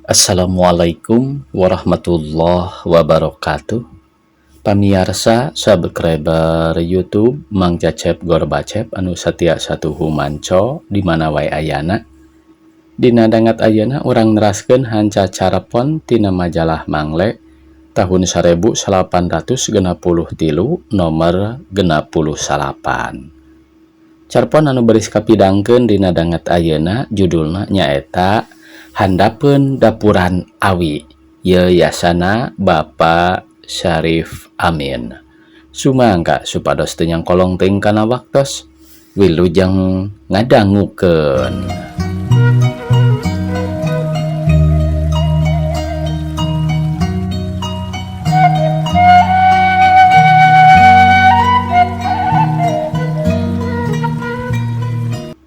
Assalamualaikum warahmatullahi wabarakatuh. Pamiarsa subscriber YouTube Mang Cecep Gorbacep anu satia satuhu manco di mana wae ayana. Dina dangat ayeuna urang neraskeun hanca carepon tina majalah Mangle tahun 1863 nomor 69. Carpon anu baris kapidangkeun dina dangat ayeuna judulna nyaeta Handapeun Dapuran Awi, Yayasana Bapak Syarif Amin. Sumangga supados teu nyangkolong teuing kana waktos, wilujeng ngadangukeun.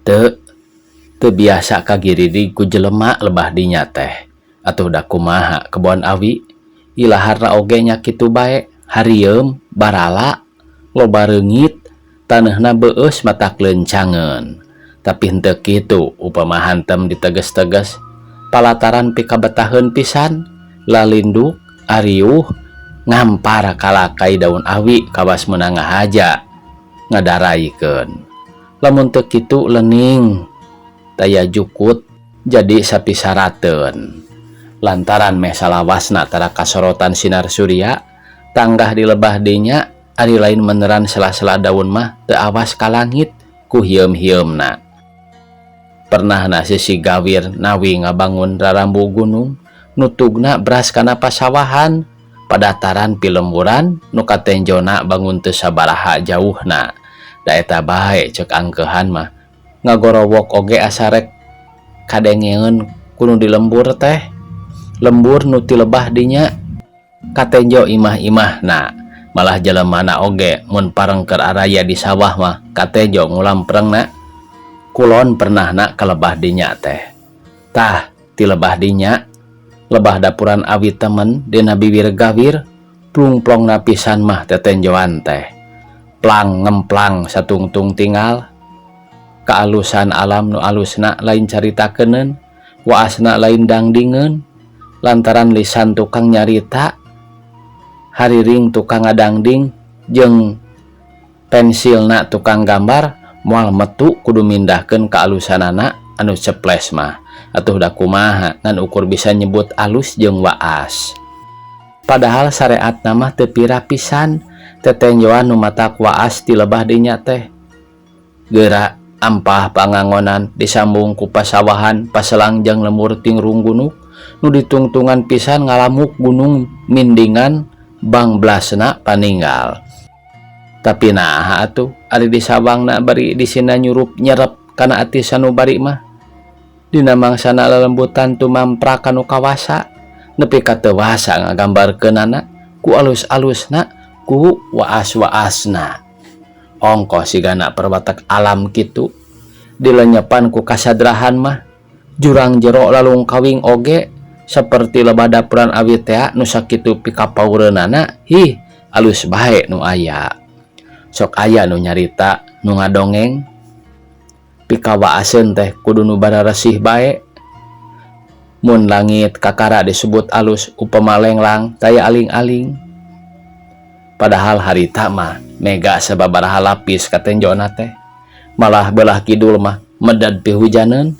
Teu teu biasa kagiridig ku jelema lebah dinya teh. Atuh da kumaha kebon awi ilaharna oge nya kitu bae, harieum, barala, loba reungit, taneuhna beueus matak leuncangeun. Tapi henteu kitu upama hantem diteges-teges palataran pikabetaheun pisan, lalinduk, ariuh, ngampar kalakai daun awi kawas meunang ngahaja ngadaraikeun. Lamun teu kitu lening taya jukut jadi sapisarateun. Lantaran meh salawasna tara kasorotan sinar surya tanggah di lebah dinya ari lain meneran sela-sela daun mah teu awas ka langit ku hieum-hieumna. Pernahna sisi gawir nawi ngabangun rarambu gunung nutugna beras kana pasawahan padataran pilemburan nu katenjona bangun teu sabaraha jauhna. Da eta bae cek angkeuhan mah ngagorowok oge asarek kadengeun kudu di lembur teh, lembur nu ti lebah dinya katenjo imah-imahna. Malah jelemana oge mun pareng keur araya di sawah mah katenjo ngulamprengna. Kulon pernahna ka lebah dinya teh. Tah ti lebah dinya lebah dapuran awi temen dina bibir gawir plungplongna pisan mah tetenjoan teh, plang ngemplang satungtung tinggal. Kealusan alam nu alusna lain caritakeun, waasna lain dangdingeun, lantaran lisan tukang nyarita, hariring tukang ngadangding, jeung pensilna tukang gambar moal metu kudu mindahkeun kealusanana anu ceples mah. Atuh da kumaha ngan ukur bisa nyebut alus jeung waas. Padahal sareatna mah teu pira pisan tetenjoan nu matak waas ti lebah dinya teh. Geura ampah pangangonan disambung ku pasawahan paselang jeung lemur tingrung gunung nu ditungtungan pisan ngalamuk gunung mindingan bangblasna paninggal. Tapi naha atuh ari disawangna bari disina nyurup nyerep kana ati sanubari mah. Dina mangsana lelembutan tumamprak kanu kawasa nepi ka teu wasa ngagambarkeunana ku alus-alusna ku waas-waasna. Ongkoh sigana perwatak alam kitu dilenyepan ku kasadrahan mah jurang jero lalung kawing oge seperti lebah dapuran awi tea nu sakitu pikapaureunana hih alus bae nu aya. Sok aya nu nyarita nu ngadongeng pikawaaseun teh kudu nu bararesih bae. Mun langit kakara disebut alus upama lenglang taya aling-aling. Padahal harita mah mega sababaraha lapis katenjona teh, malah belah kidul mah medad pihujaneun.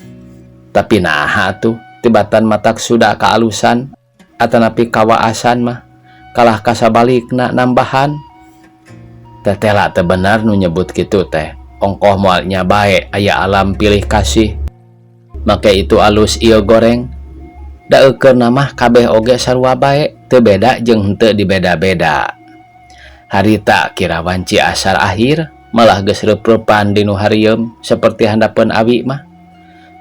Tapi naha atuh tibatan matak sudah kaalusan atanapi kawaasan mah kalah kasabalikna nambahan. Tetela teu bener nu nyebut kitu teh, ongkoh moalnya bae aya alam pilih kasih. Make itu alus ieu goreng da eukeurna mah kabeh oge sarua bae, teu beda jeung henteu dibeda-beda. Harita kira wanci asar akhir malah geus reup-reupan dinu harieum seperti handapeun awi mah.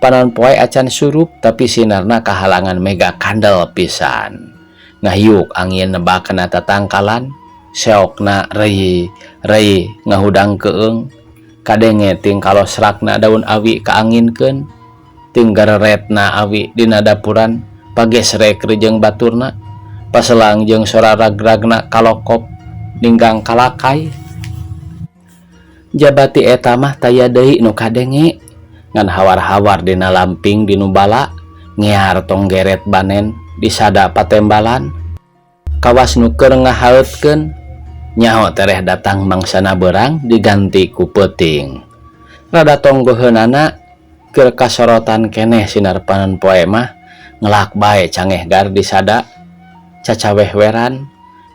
Panon poe acan surup tapi sinarna kahalangan mega kandel pisan. Ngahiuk angin nebak kana tatangkalan, seokna reuy reuy ngahudang keung. Kadenge ting kalosrakna daun awi kaanginkeun, ting gareretna awi dina dapuran pagesrek rejeung baturna, paselang jeung sora ragragna kalokop ninggang kalakai. Jabati eta mah taya deui nu kadenge ngan hawar-hawar dina lamping dinu bala Ngear tonggeret banen disada patembalan kawas nu keur ngahaeutkeun nyaho tereh datang mangsana beurang diganti ku peuting. Rada tonggoheunana keur kasorotan keneh sinar panon poe mah ngelak bae cangeh gar disada cacawehweran.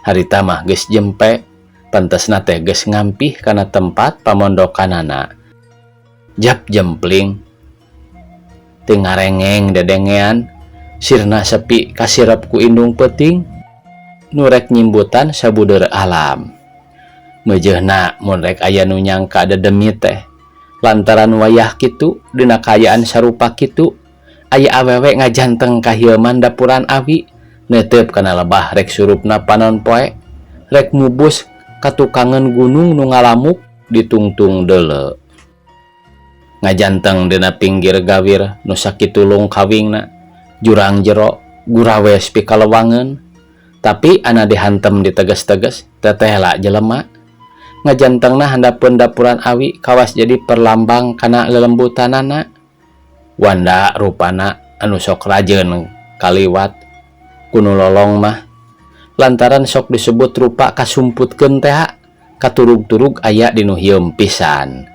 Harita mah geus jempe, pantesna teh geus ngampih kana tempat pamondokanana. Jap jempling teu ngarengeng dedengean sirna sepi kasirep ku indung peuting nu rek nyimbutan sabudeur alam. Meujeuhna mun rek aya nu nyangka dedemit teh lantaran wayah kitu dina kaayaan sarupa kitu aya awewe ngajanteng kahieuman dapuran awi neuteup kana lebah rek surupna panon poe rek mubus katukangeun gunung nu ngalamuk ditungtung deuleu. Ngajanteng dina pinggir gawir nu sakitu lungkawingna jurang jero gurawes pikalewangeun tapi ana dihantem diteges-teges tetehla jelema. Ngajantengna handapeun dapuran awi kawas jadi perlambang kana lelembutanana. Wanda rupana anu sok rajeun kaliwat ku nu lolong mah lantaran sok disebut rupa kasumputkeun teh katurug-turug aya di nu hieum pisan.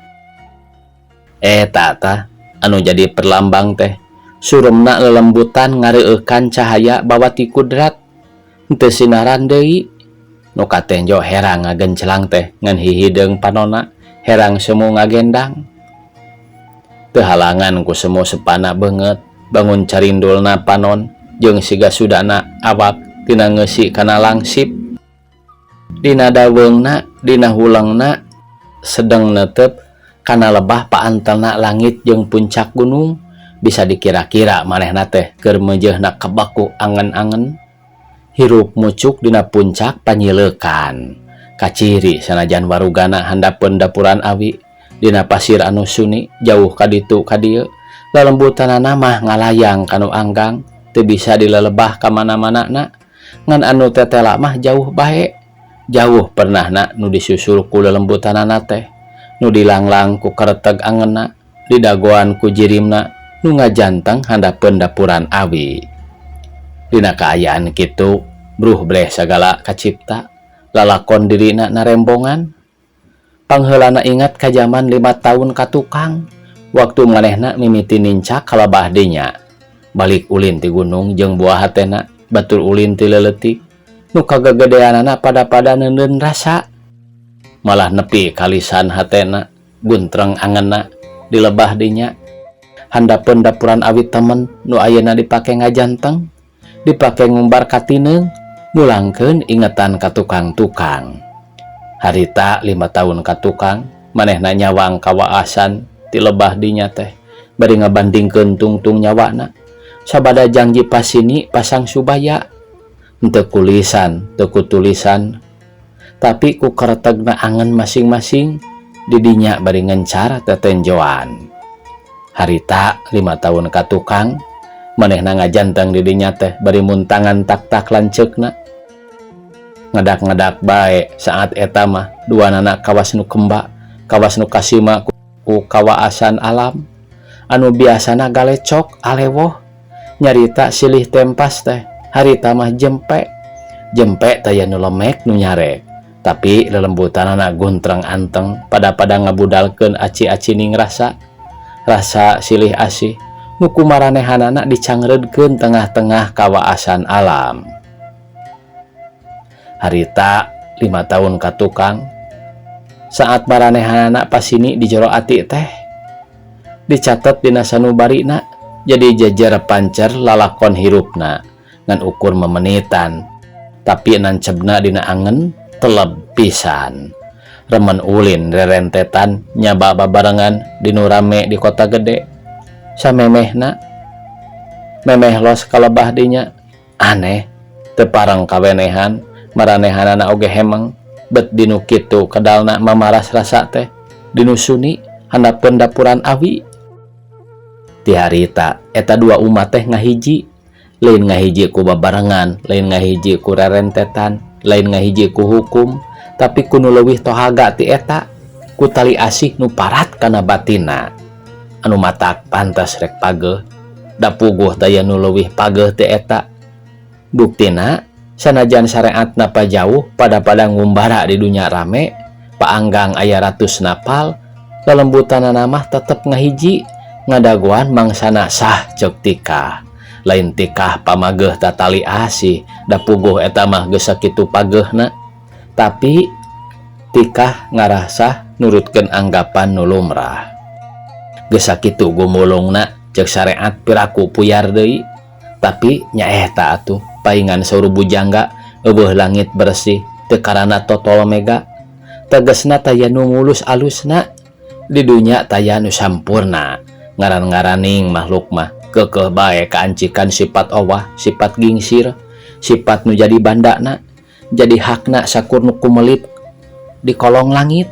Eta tah anu jadi perlambang teh suremna lelembutan ngareueukan cahaya bawa ti kudrat henteu sinaran deui nu katenjo herang ngagencelang teh ngan hihideung panona herang semu ngagendang. Teu halangan ku semu sepana beungeut bangun carindulna panon jeung siga sudana awak tina ngeusi kana langsip. Dina daweungna dina hulengna sedeng neuteup kana lebah paantelna langit jeung puncak gunung bisa dikira-kira manehna teh keur meujeuhna kabaku angen-angen hirup mucuk dina puncak panyileukan. Kaciri sanajan warugana handapeun dapuran awi dina pasir anu suni jauh ka ditu ka dieu lelembutanana mah ngalayang kanu anggang teu bisa dilelebah ka mana-manana ngan anu tetela mah jauh bae jauh pernahna nu disusul ku lelembutanana teh nu dilanglang ku kereteg angenna didagoan ku jirimna nu ngajanteng handapeun dapuran awi. Dina kaayaan kitu bruh breh sagala kacipta lalakon dirina narembongan. Pangheulana ingat ka jaman 5 tahun ka tukang waktu manehna mimiti nincak kalabah dinya balik ulin ti gunung jeung buah hatena batur ulin ti leuletik nu kagagedeanana pada-pada neundeun rasa malah nepi kalisan hatena guntreng angenna di lebah dinya handapeun dapuran awi temen nu ayeuna dipake ngajanteng dipake ngumbar katineung mulangkeun ingetan ka tukang-tukang. Harita 5 tahun ka tukang manehna nyawang kawaasan ti lebah dinya teh bari ngabandingkeun tungtung nyawana sabada janji pasini pasang subaya henteu kulisan teu ku tulisan tapi ku keretegna angen masing-masing didinya bari ngencar tetenjoan. Harita 5 tahun ka tukang manehna ngajanteng didinya teh bari muntangan tak-tak lanceukna ngedak-ngedak bae saat eta mah dua nana kawas nu kemba kawas nu kasima ku kawaasan alam anu biasana galecok alewoh nyarita silih tempas teh harita mah jempe jempe taya nu lemek nu nyarek tapi lelembutanana guntreng anteng pada-pada ngabudalkeun aci-aci ning rasa rasa silih asih nu kumaranehanana dicangreudkeun tengah-tengah kawaasan alam. Harita 5 tahun ka tukang saat maranehanana pasini di jero ati teh dicatet dina sanubarina jadi jejer pancer lalakon hirupna ngan ukur memenitan tapi nancebna dina angen teleb pisan. Remen ulin rerentetan nyaba babarengan dinu rame di kota gede samemehna memeh los kalebah dinya aneh teu pareng kawenehan maranehanana oge hemeng bet dinu kitu kedalna mamaras rasa teh dinu suni handapeun dapuran awi. Ti harita eta dua umat teh ngahiji lain ngahiji ku babarengan lain ngahiji ku rerentetan lain ngahiji ku hukum tapi ku nu leuwih tohaga ti eta ku tali asih nu parat kana batina anu matak pantas rek pageuh. Da puguh taya nu leuwih pageuh ti eta. Buktina sanajan sareatna pajauh pada-pada ngumbara di dunya rame, paanggang aya ratus napal, lelembutanana mah tetep ngahiji, ngadagoan mangsana sah ceuk tikah. Lain tikah pamageuh tatali asih, da puguh eta mah geus sakitu pageuhna. Tapi tikah ngarasah nurutkeun anggapan nu lumrah. Geus sakitu gumulungna ceuk sareat piraku puyar deui. Tapi nyaeta atuh paingan saur bujangga eueuh langit bersih teu karana totol mega. Tegesna taya nu mulus alusna di dunya taya nu sampurna. Ngaran-ngaraning makhluk mah keukeuh bae kaancikan sifat owah, sifat gingsir, sifat nu jadi bandana, jadi hakna sakur nu kumelip di kolong langit.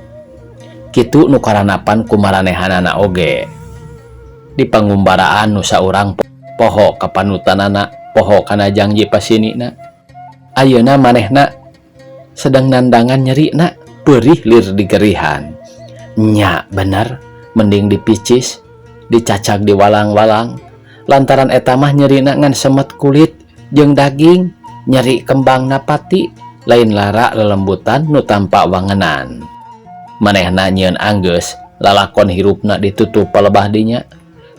Kitu nu karanapan ku maranehanana oge. Di pangumbaraan nu saurang poho kapanutanana, poho kana jangji pasinina. Ayeuna manehna sedang nandangan nyerina, perih lir digerihan. Nya bener, mending dipicis, dicacag di walang-walang. Lantaran eta mah nyerina ngan semet kulit jeung daging, nyeri kembang napati, lain lara lelembutan nu tanpa wangenan. Manehna nyieun anggeus, lalakon hirupna ditutup palebah dinya.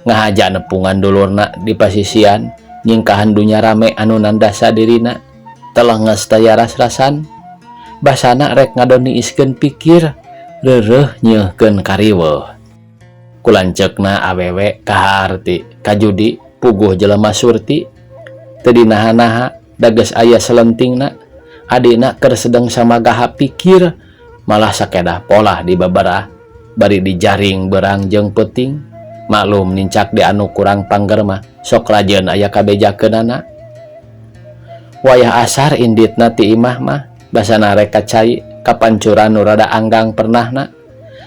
Ngahaja nepungan dulurna di pasisian, nyingkahan dunya rame anu nandasa dirina, telenges taya ras-rasan. Basana rek ngadon niiskeun pikir, reureuh nyeuhkeun kariweuh. Kulanceukna awewe kaharti, kajudi puguh jelema surti, teu dinaha-naha da geus aya selentingna, adina keur sedeng samagaha pikir, malah sakedah polah di babarah, bari dijaring berang jeung peuting. Maklum nincak di anu kurang pangger mah sok rajeun aya kabejakeunana. Wayah asar inditna ti imah mah basana rek ka cai kapancuran nu rada anggang pernahna.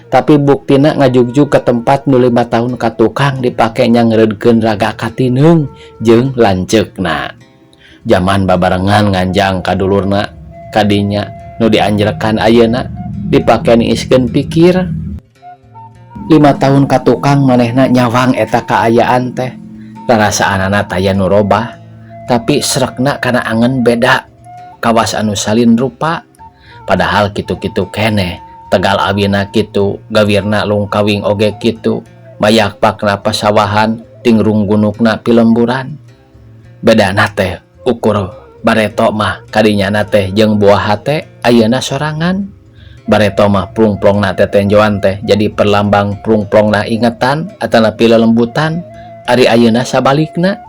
Tapi buktina ngajugjug ke tempat nu 5 tahun ka tukang dipake nyangreudkeun raga katineung jeung lanceukna. Jaman babarengan nganjang ka dulurna kadinya nu dianjrekan ayeuna dipake niiskeun pikir. 5 tahun ka tukang manehna nyawang eta kaayaan teh. Rarasaanana taya nu robah, tapi srekna kana angen beda kawas anu salin rupa. Padahal kitu-kitu keneh, tegal awina kitu, gawirna lungkawing oge kitu, mayakpakna pasawahan, tingrung gunukna pilemburan. Bedana teh ukur bareto mah kadinyana teh jeung buah hate ayeuna sorangan. Bareto mah plungplongna tetenjoan teh jadi perlambang plungplongna ingetan atanapi lelembutan, ari ayeuna sabalikna.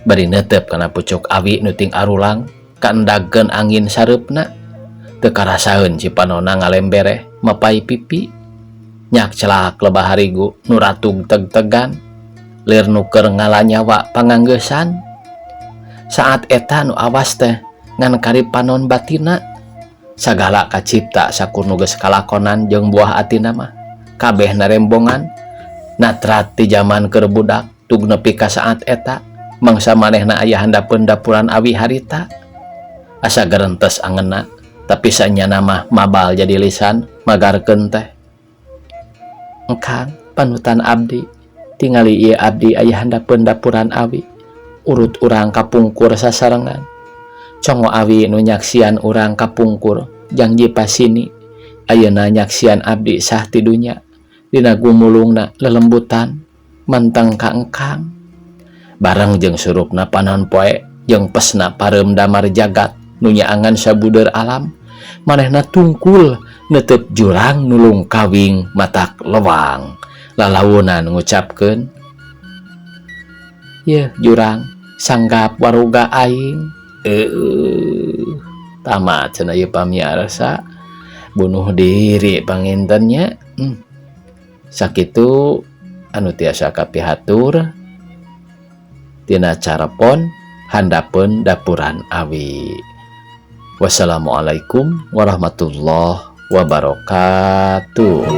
Bari neuteup kana pucuk awi nu ting arulang kaendagkeun angin sareupna. Teu karasaeun cipanona ngalembereh mapai pipi. Nyak celak lebah harigu nu ratug teg-tegan, lir nu keur ngalanyawa panganggeusan. Saat eta nu awas teh ngan karib panon batina. Sagala kacipta sakur nu geus kalakonan jeung buah atina mah kabeh narembongan. Natrat ti jaman keur budak tug nepi ka saat eta mangsa manehna aya handapeun dapuran awi harita. Asa gerentes angeunna, tapi sanyana mah mabal jadi lisan magarkeun teh. Engkang panutan abdi, tingali ieu abdi aya handapeun dapuran awi, urut urang kapungkur sasarengan. Congo awi nu nyaksian urang kapungkur jangji pasini, ayeuna nyaksian abdi sah ti dunya dina gumulungna lelembutan manteng ka engkang. Bareng jeung surupna panon poe jeung pesna pareum damar jagat nu nyaangan sabudeur alam, manehna tungkul neuteup jurang nulung kawing matak lewang. Lalaunan ngucapkeun, yeuh jurang sanggap waruga aing. Tamat cenah ieu pamiarsa bunuh diri pangintennya. Sakitu anu tiasa kapihatur tina carepon handapeun dapuran awi. Wassalamualaikum warahmatullahi wabarakatuh.